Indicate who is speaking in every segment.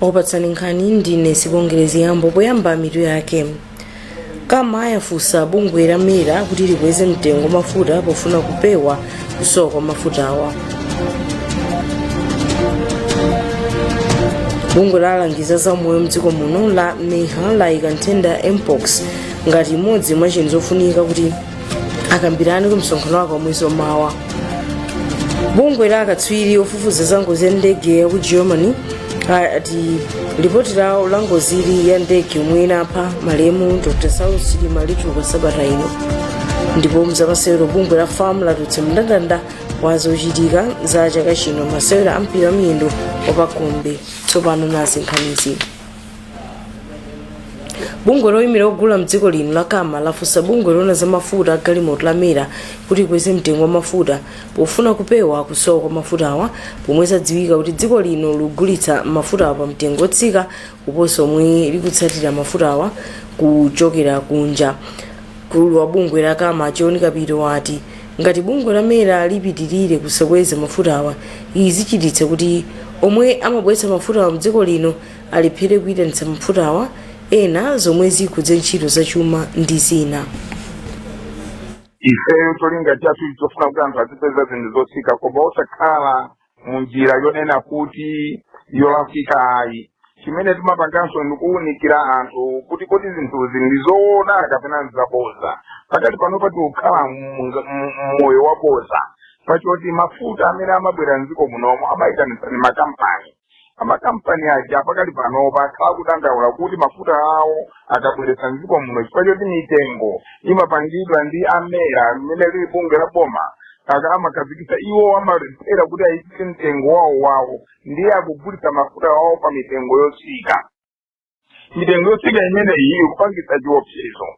Speaker 1: Okupatsani nkhani ndine Sibongere Ziyambo. Poyamba, mitu yake. CAMA yafunsa bungwe la MERA kuti likweze mtengo wa mafuta pofuna kupewa kusowa kwa mafutawa. Bungwe la alangizi a zaumoyo mdziko muno la MEHA layika nthenda ya mpox ngati imodzi mwa zinthu zofunika kuti akambirane ku msonkhano wake wa mwezi wamawa. Bungwe la akatswiri ofufuza za ngozi ya ndege ya ku Germany ati lipoti lawo la ngozili ya ndege yomwe inapha malemu Dr Saulos Chilima lituluka sabata ino. Ndipo mzamasewero, bungwe la FAM latulutsa mndandanda wa zochitika za chaka chino masewero a mpira wa miyendo wapagombe. Tsopano nazi nkhanizi. Bungwe loyimira ogula mdziko lino la CAMA lafunsa bungwe loona za mafuta a galimoto la MERA kuti ikweze mtengo wa mafuta pofuna kupewa kusowa kwa mafutawa, pomwe zadziwika kuti dziko lino likugulitsa mafutawa pa mtengo otsika kuposa omwe likutsatira mafutawa kuchokera kunja. Mkulu wa bungwe la CAMA, John Kapito, wati ngati bungwe la MERA lipitirire kusakweza mafutawa, izi zichititsa kuti omwe amabweretsa mafutawa mdziko lino alephere kuyitanitsa mafutawa ena, zomwe zikhudze ntchito zachuma ndi zina.
Speaker 2: Ifeyo cholinga chathu chofuna kuti anthu azipeza zinthu zotsika, koma osakhala munjira yonena kuti yolakwika ayi. Chimene timapanganso ndikuwunikira anthu kuti kodi zinthuzi ndi zoona kapena nzaboza. Pakati panopa tikukhala mmoyo waboza, pachoti mafuta amene amabwera mdziko munomo amayitanitsa ndi makampani. Amakampani aja pakali panopa akhala kudandaula kuti mafuta awo akabweretsa mdziko muno, chifukwa choti mitengo imapangidwa ndi a MERA limene lili bungwe la boma, aka amakhazikitsa, iwo amalephera kuti ayike mtengo wawo wawo, ndiye akugulitsa mafuta awo pa mitengo yotsika. Mitengo yotsika imeneyi ikupangitsa chiopsezo,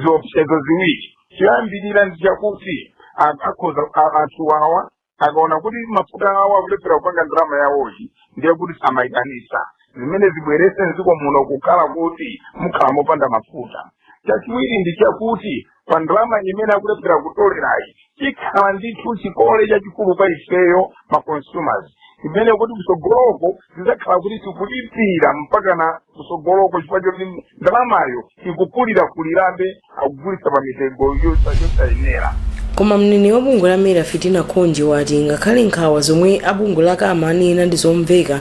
Speaker 2: ziopsezo ziwiri. Choyambirira ndi chakuti akhoza anthu awa akaona kuti mafuta awo akulephera kupanga ndalama yawoyi, ndiye kuti samayitanisa, zimene zibweretse mdziko muno kukhala kuti mukhala mopanda mafuta. Chachiwiri ndi chakuti pa ndalama imene akulephera kutolerayi, chikhala ndithu chikole chachikulu kwa ifeyo ma consumers, imene kuti kusogoloko zidzakhala kuti tikulipira mpakana kusogoloko, chifukwa choti ndalamayo ikukulirakulirabe, akugulitsa pa mitengo yosayenera.
Speaker 1: Koma mneneri wa bungwe la MERA, Fitina Khonje, wati ngakhale nkhawa zomwe abungwe la CAMA anena ndi zomveka,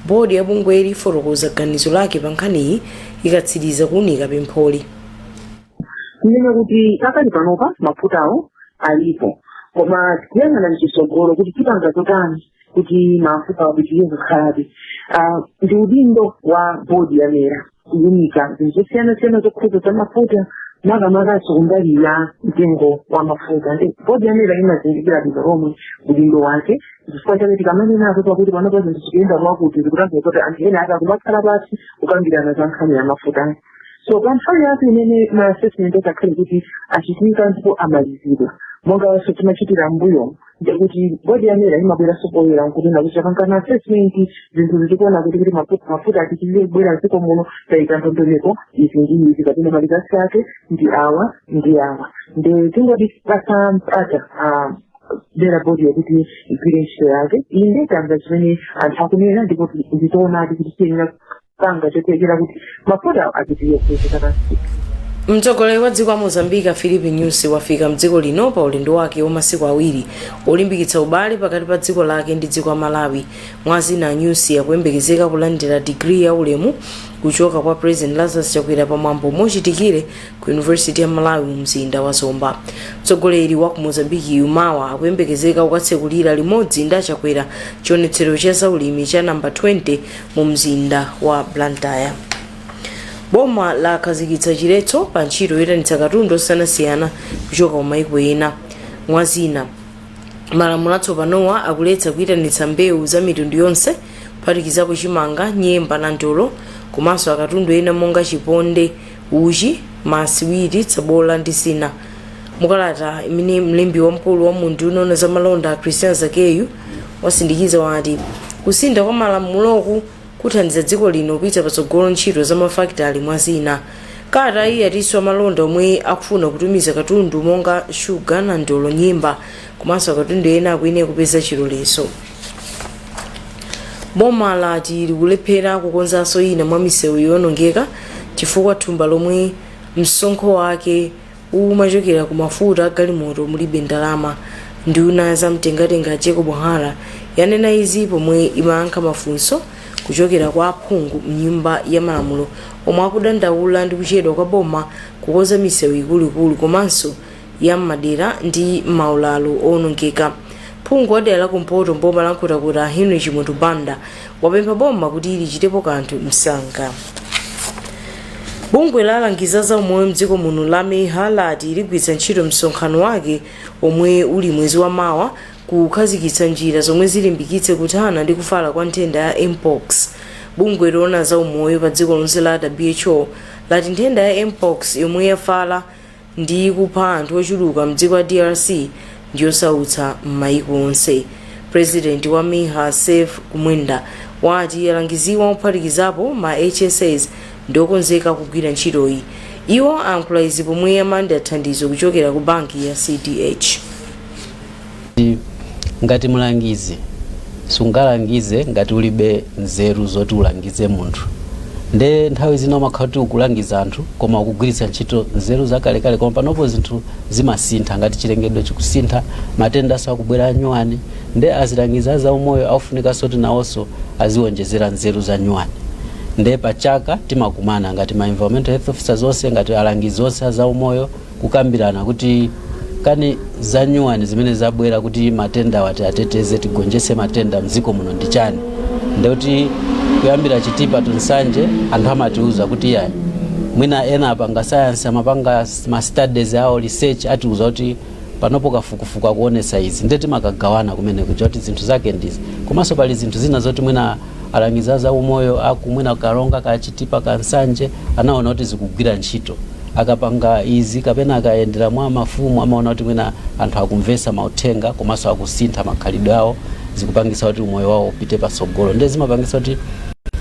Speaker 1: bodi ya bungweli ifotokoza ganizo lake pa nkhaniyi ikatsiriza kuunika pempholi.
Speaker 3: Tinene kuti pakali panopa mafutawo alipo, koma tikuyang'ana mchitsogolo kuti tipanga zotani kuti mafuta apitirire kukhalabe. Ndi udindo wa bodi ya MERA kuunika zinthu zosiyanasiyana zokhudza za mafuta, makamakaso kumbali ya mtengo wa mafuta. Ndi bodi ya MERA imazindikira bwino lomwe udindo wake, chifukwa chake tikamanena pakuti panopa zinthu zikuyenda mwakuti, zikutanthauza kuti anthu ena ake akumakhala pansi kukambirana za nkhani ya mafuta. So pa nthawi yake imene ma assessment azakhale kuti achitika ndipo amalizidwa, monganso timachitira mbuyo, ndikuti bodi ya MERA imabweranso poyera nkunena kuti tapanga ma assessment, zinthu zikuona kuti mafuta apitirire kubwera mdziko muno, tayika ndondomeko izi ndi izi, kapena ma results ake ndi awa ndi awa. Ndi tingoti patsa mpata MERA bodi yakuti igwire ntchito yake. Inde, tamva zimene anthu akunena, ndipo ndikuonadi kuti tiyenera panga chothekera kuti mafuta apitirire kupezeka pansi.
Speaker 1: Mtsogoleri wa dziko la Mozambique, Filipe Nyusi, wafika mdziko lino pa ulendo wake wa masiku 2 olimbikitsa ubale pakati pa dziko lake ndi dziko la Malawi. Mwazina, Nyusi akuyembekezeka kulandira digiri ya ulemu kuchoka kwa President Lazarus Chakwera pamwambo mochitikire ku University ya Malawi mu mzinda wa Zomba. Mtsogoleri wa ku Mozambique mawa akuyembekezeka kukatsekulira limodzi ndi aChakwera chionetsero cha zaulimi cha namba 20 mu mzinda wa Blantyre. Boma lakhazikitsa chiletso pa ntchito yoyitanitsa katundu osiyanasiyana kuchoka ku maiko ena. Mwazina, malamulo atsopanowa akuletsa kuyitanitsa mbewu za mitundu yonse, kuphatikizapo chimanga, nyemba, nandolo, komanso akatundu ena monga chiponde, uchi, masiwiti, tsabola ndi zina. Mukalata imene mlembi wamkulu wa unduna oona za malonda, Christian Zakeyu, wasindikiza, wati kusintha kwa malamuloku kuthandiza dziko lino kupititsa patsogolo ntchito za mafakitale, mwa zina. Kalata iyi yatinso amalonda omwe akufuna kutumiza katundu monga shuga, nandolo, nyemba komanso akatundu ena akuyenera kupeza chilolezo. Boma lati likulephera kukonzanso ina mwa misewu yowonongeka chifukwa thumba lomwe msonkho wake umachokera ku mafuta a galimoto mulibe ndalama. Nduna ya zamtengatenga Jacob Hara yanena izi pomwe imayankha mafunso kuchokera kwa aphungu mnyumba ya malamulo omwe akudandaula ndi kuchedwa kwa boma kukonza misewu ikuluikulu komanso ya m'madera ndi maulalo owonongeka. Phungu wa dera la kumpoto mboma la Nkhotakota Henry Chimwendo Banda wapempha boma kuti lichitepo kanthu msanga. Bungwe la alangizi za umoyo mdziko muno la MEHA lati ligwiritsa ntchito msonkhano wake omwe uli mwezi wa mawa kukhazikitsa njira zomwe zilimbikitse kuthana ndi kufala kwa nthenda ya Mpox. Bungwe loona za umoyo pa dziko lonse la WHO lati nthenda ya Mpox yomwe yafala ndi kupha anthu ochuluka mdziko la DRC ndiyosautsa m'mayiko onse. President wa MEHA Sef Kumwenda wati alangiziwa ophatikizapo ma HSAs ndiokonzeka kugwira ntchitoyi. Iwo ayankhula izi pomwe amalandira thandizo kuchokera ku banki ya CDH.
Speaker 4: Ngati mlangizi, sungalangize ngati ulibe nzeru zoti ulangize munthu. Nde nthawi zina umakhala kuti ukulangiza anthu koma ukugwiritsa ntchito nzeru zakalekale, koma panopo zinthu zimasintha, ngati chilengedwe chikusintha, matenda akubwera anyuwani. Nde azilangizi a zaumoyo akufunikanso kuti nawonso aziwonjezera nzeru za nyuwani. Nde pachaka timakumana ngati ma environmental health officers onse, ngati alangizi onse a zaumoyo, kukambirana kuti kani za nyuwani zimene zabwera kuti matenda wati ateteze, tigonjese matenda mdziko muno ndi chani. Ndekuti kuyambira Chitipa to Nsanje, anthu amatiuza kuti yayi, mwina ena apanga science, amapanga ma studies awo, research, atiuza kuti panopo kafukufuku akuonesa izi. Nde timakagawana kumene kuja kuti zinthu zake ndizi. Komanso pali zinthu zina zoti mwina alangizi a zaumoyo akumwina Karonga, ka Chitipa, ka Nsanje anaona kuti zikugwira ntchito akapanga izi kapena akayendera mwa mafumu, amaona kuti mwina anthu akumvesa mauthenga komanso akusintha makhalidwe awo, zikupangisa kuti umoyo wawo upite patsogolo. Ndiye zimapangisa kuti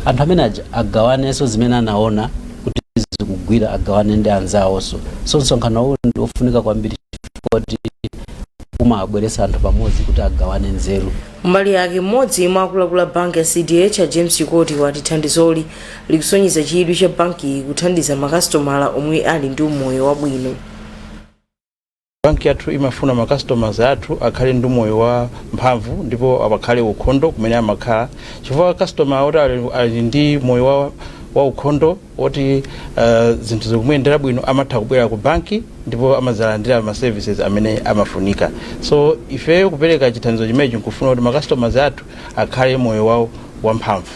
Speaker 4: anthu amene aja agawanenso zimene anaona kuti zikugwira, agawane ndi anzawonso. So msonkhano uwu ndi wofunika kwambiri chifukwa kuti umabweretsa anthu pamodzi kuti agawane nzeru.
Speaker 1: Mbali yake, mmodzi mwa akuluakulu a banki ya CDH a James Chikoti wati thandizoli likusonyeza chidwi cha banki kuthandiza makasitomala omwe ali ndi umoyo wabwino.
Speaker 5: Banki yathu imafuna ma customers athu akhale ndi moyo wa mphamvu ndipo akhale ukhondo kumene amakhala, chifukwa customer oti ali ndi moyo wa ukhondo, oti zinthu zikumuyendera bwino, amatha kubwera ku banki ndipo amazalandira ma services amene amafunika. So ifeyo kupereka chithandizo chimenechi nkufuna kuti ma customers athu akhale moyo wawo wamphamvu.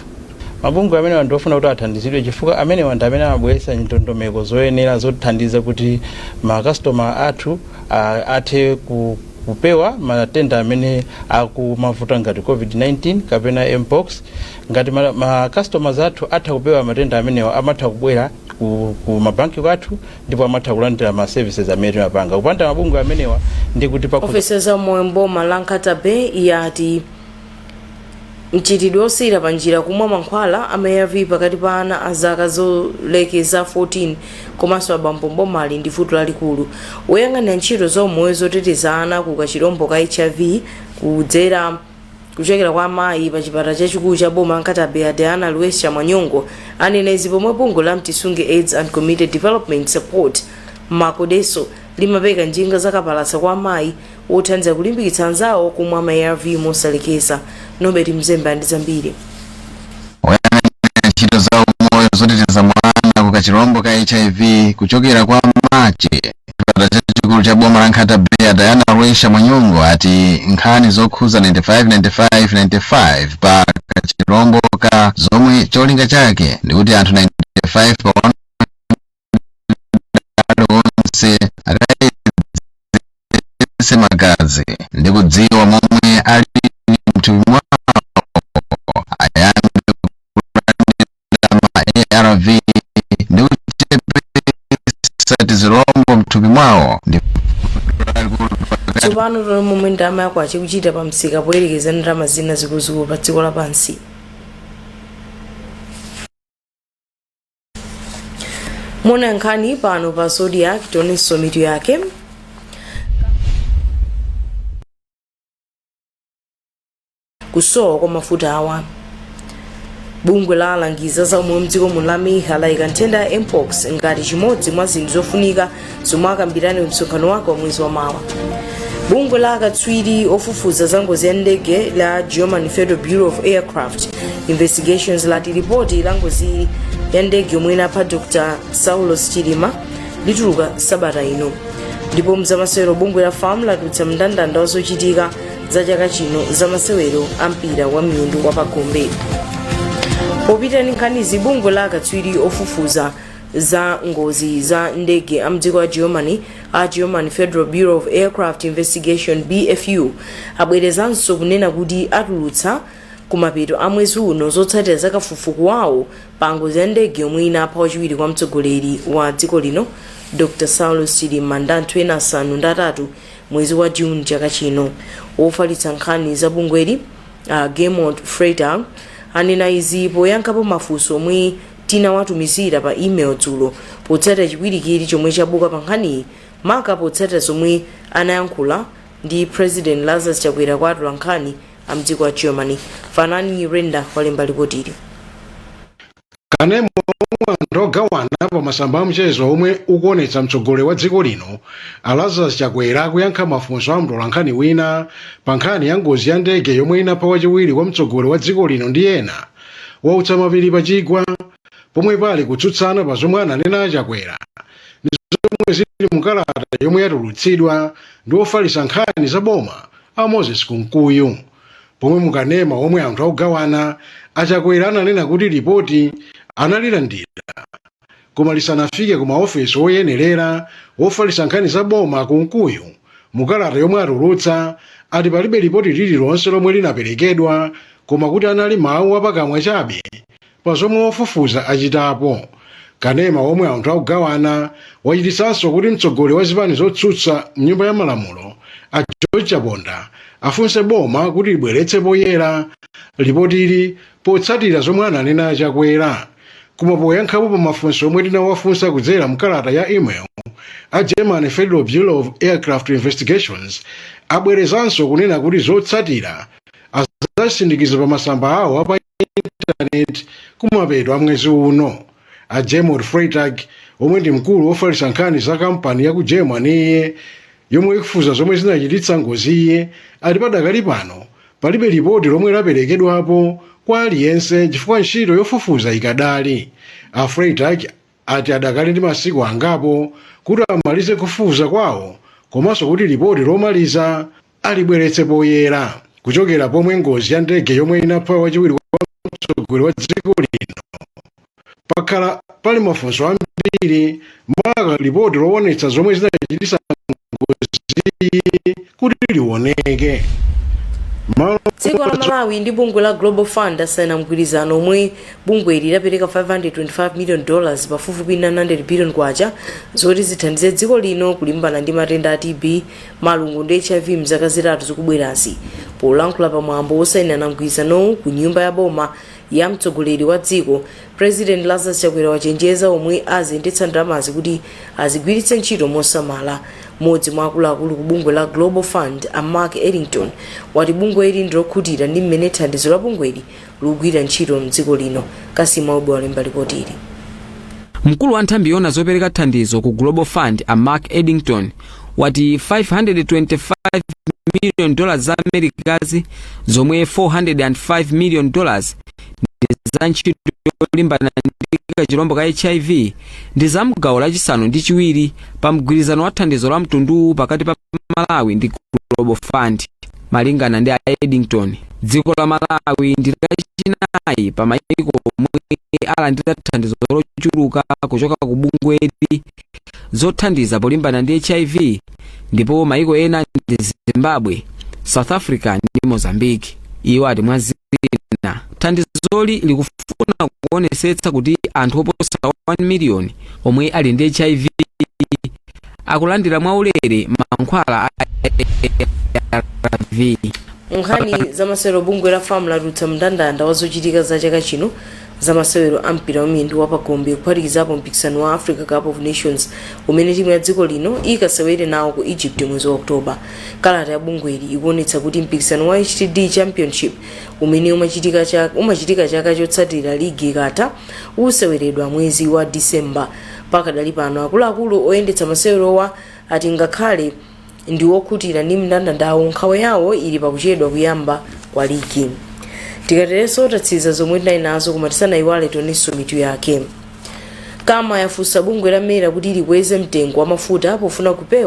Speaker 5: Mabungwe amene anthu ofuna kuti athandizidwe, chifukwa amenewa ndi amene amabweretsa ndondomeko zoyenera zothandiza kuti makastoma athu athe kupewa matenda amene akumavuta ngati COVID-19 kapena Mpox. Ngati ma customers athu atha kupewa matenda amenewa, amatha kubwera ku mabanki kwathu ndipo amatha kulandira ma services amene timapanga. Kupanda mabungwe amenewa ndi kuti pakhoza
Speaker 1: Ofesi za umoyo mboma la Nkhata Bay yati mchitidwe osiyira panjira kumwa mankhwala a ARV pakati pa ana a zaka zolekeza 14 komanso abambo mbomali ndi vuto lalikulu. Woyang'anira ntchito za umoyo zoteteza ana ku kachirombo ka HIV kudzera kuchokera kwa amayi pa chipatala chachikulu cha boma Nkhata Bay, Diana Luesha Mwanyongo, anena izi pomwe bungwe la Mtisunge AIDS and Community Development Support, MACODESO, limapereka njinga zakapalasa kwa amayi wothandiza kulimbikitsa anzawo kumwa ma ARV mosalekeza. Norbert Mzembe ndi zambiri.
Speaker 6: Oyang'anira ntchito za umoyo zoteteza mwana ku kachirombo ka HIV kuchokera kwa mache chipatala chachikulu cha boma la Nkhata Bay, Diana Lwesha Mwanyongo, ati nkhani zokhuza 95 95 95 pa kachirombo ka zomwe cholinga chake ndikuti anthu 95 pa 100 onse akayezetse magazi ndi kudziwa momwe ali mthupi mwawo, ayambe kulandira ma ARV ndi kuchepetsa tizilombo mthupi mwawo ndi
Speaker 1: Tsopano tione momwe ndalama ya kwacha ikuchita pa msika poyerekeza ndi ndalama zina zikuluzikulu pa dziko lapansi. Mona nkhani pano pa Zodiak, tionenso mitu yake. Kusowa kwa mafuta awa. Bungwe la alangiza za umoyo mdziko muno la MIHA layika nthenda ya mpox ngati chimodzi mwa zinthu zofunika zomwe akambirane msonkhano wake wa mwezi wa mawa. Bungwe la akatswiri ofufuza za ngozi ya ndege la German Federal Bureau of Aircraft Investigations lati ripoti la ngozi ya ndege yomwe inapha Dr Saulos Chilima lituluka sabata ino. Ndipo mzamasewero, bungwe la FAM latulutsa mndandanda wa zochitika za chaka chino za masewero a mpira wa miyendo wa pagombe. Popita ndi nkhanizi, bungwe la akatswiri ofufuza za ngozi za ndege a mdziko la Germany a German Federal Bureau of Aircraft Investigation, BFU, abwerezanso kunena kuti atulutsa kumapeto a mwezi uno zotsatira za kafukufuku wawo pa ngozi ya ndege yomwe inapha wachiwiri kwa mtsogoleri wa dziko lino Dr Saulos Chilima ndi anthu ena 8 mwezi wa June chaka chino. Wofalitsa nkhani za bungweli Germot Freitag anena izi poyankhapo mafunso omwe tinawatumizira pa email dzulo potsatira chipwirikiti chomwe chabuka pa nkhaniyi, maka potsatira zomwe anayankhula ndi President Lazarus Chakwera kwa atolankhani a mdziko la Germany. Fanani Nyirenda walemba ripotili.
Speaker 7: Kanema omwe anthu ogawana pa masamba a mchezo omwe ukuonetsa mtsogoleri wa dziko lino a Lazarus Chakwera akuyankha mafunso a mtolankhani wina pa nkhani ya ngozi ya ndege yomwe inapha wachiwiri kwa mtsogoleri wa dziko lino ndi ena wautsa mapiri pachigwa, pomwe pali kutsutsana pa zomwe ananena a Chakwera ndi zomwe zili mukalata yomwe yatulutsidwa ndi ofalitsa nkhani za boma a Moses Kunkuyu. Pomwe mukanema omwe anthu akugawana, aChakwera ananena kuti ripoti analilandira koma lisanafike ku maofesi oyenerera. Wofalitsa nkhani za boma Kunkuyu mukalata yomwe atulutsa ati palibe ripoti lililonse lomwe linaperekedwa, koma kuti anali mawu apakamwa chabe pa zomwe ofufuza achitapo. Kanema omwe anthu akugawana wachititsanso kuti mtsogoleri wa zipani zotsutsa mnyumba ya malamulo a George Chaponda afunse boma kuti libweretse poyera ripotili potsatira zomwe ananena aChakwera. Koma poyankhapo pa mafunso omwe tinawafunsa kudzera mkalata ya email, a German Federal Bureau of Aircraft Investigations abwerezanso kunena kuti zotsatira azasindikiza pa masamba awo apa intaneti kumapeto a mwezi uno. A Germot Freitag, omwe ndi mkulu wofalitsa nkhani za kampani ya ku Germany yomwe ikufufuza zomwe zinachititsa ngoziyi, ati padakali pano palibe ripoti lomwe laperekedwapo kwa aliyense chifukwa ntchito yofufuza ikadali. A Freitag ati adakali ndi masiku angapo kuti amalize kufufuza kwawo komanso kuti ripoti lomaliza alibweretse poyera. Kuchokera pomwe ngozi ya ndege yomwe inapha wachiwiri kwa mtsogoleri wa dziko lino, pakhala pali mafunso ambiri, maka ripoti lowonetsa zomwe zinachititsa ngozi kuti lioneke.
Speaker 1: Dziko la Malawi ndi bungwe la Global Fund asayina mgwirizano omwe bungweli lapereka $525 million, pafupifupi 900 billion kwacha, zoti zithandize dziko lino kulimbana ndi matenda a TB, malungo ndi HIV mzaka 3 zikubwerazi. Polankhula pamwambo wosayinana mgwirizanowu ku nyumba ya boma ya mtsogoleri wa dziko, President Lazarus Chakwera wachenjeza omwe aziyendetsa ndalamazi kuti azigwiritse ntchito mosamala. Mmodzi mwa akuluakulu ku bungwe la Global Fund a Mark Eddington wati bungweli ndilokhutira ndi mmene thandizo la bungweli likugwira ntchito mdziko lino. Kasimu Aubi walemba ripoti ili.
Speaker 8: Mkulu wa nthambi yona zopereka thandizo ku Global Fund a Mark Eddington wati $525 million za Amerikazi, zomwe $405 million ndi za ntchito yolimbana ndi kachilombo ka HIV, ndi za mgawo lachisanu ndi chiwiri pa mgwirizano wa thandizo la mtunduwu pakati pa Malawi ndi Global Fund. Malingana ndi a Eddington, dziko la Malawi ndi lachinayi pa mayiko omwe alandira thandizo lochuluka kuchoka ku bungweli zothandiza polimbana ndi HIV, ndipo mayiko ena ndi Zimbabwe, South Africa ndi Mozambique. Iwo ati mwa zina thandizoli likufuna kuonesetsa kuti anthu oposa 1 miliyoni omwe ali ndi HIV akulandira mwaulere mankhwala a ARV.
Speaker 1: Nkhani zamasewero, bungwe la FAM latulutsa mndandanda wa zochitika za chaka chino Za masewero a mpira wamiyendo wapagombe, kuphatikizapo mpikisano wa Africa Cup of Nations umene timu ya dziko lino ikasewere nawo ku Egypt mwezi wa Oktoba. Kalata ya bungweli ikuonetsa kuti mpikisano wa HTD Championship umene umachitika chaka chotsatira ligi ikatha useweredwa mwezi wa Disemba. Pakadali pano, akuluakulu oyendetsa masewerowa ati ngakhale ndi wokhutira ndi mndandandawo, nkhawa yawo ili pakuchedwa kuyamba kwa ligi. Tikaterenso tatsiriza zomwe tinali nazo, koma tisanayiwale, tionenso mitu yake. CAMA yafunsa bungwe la MERA kuti likweze mtengo wa mafuta pofuna kupewa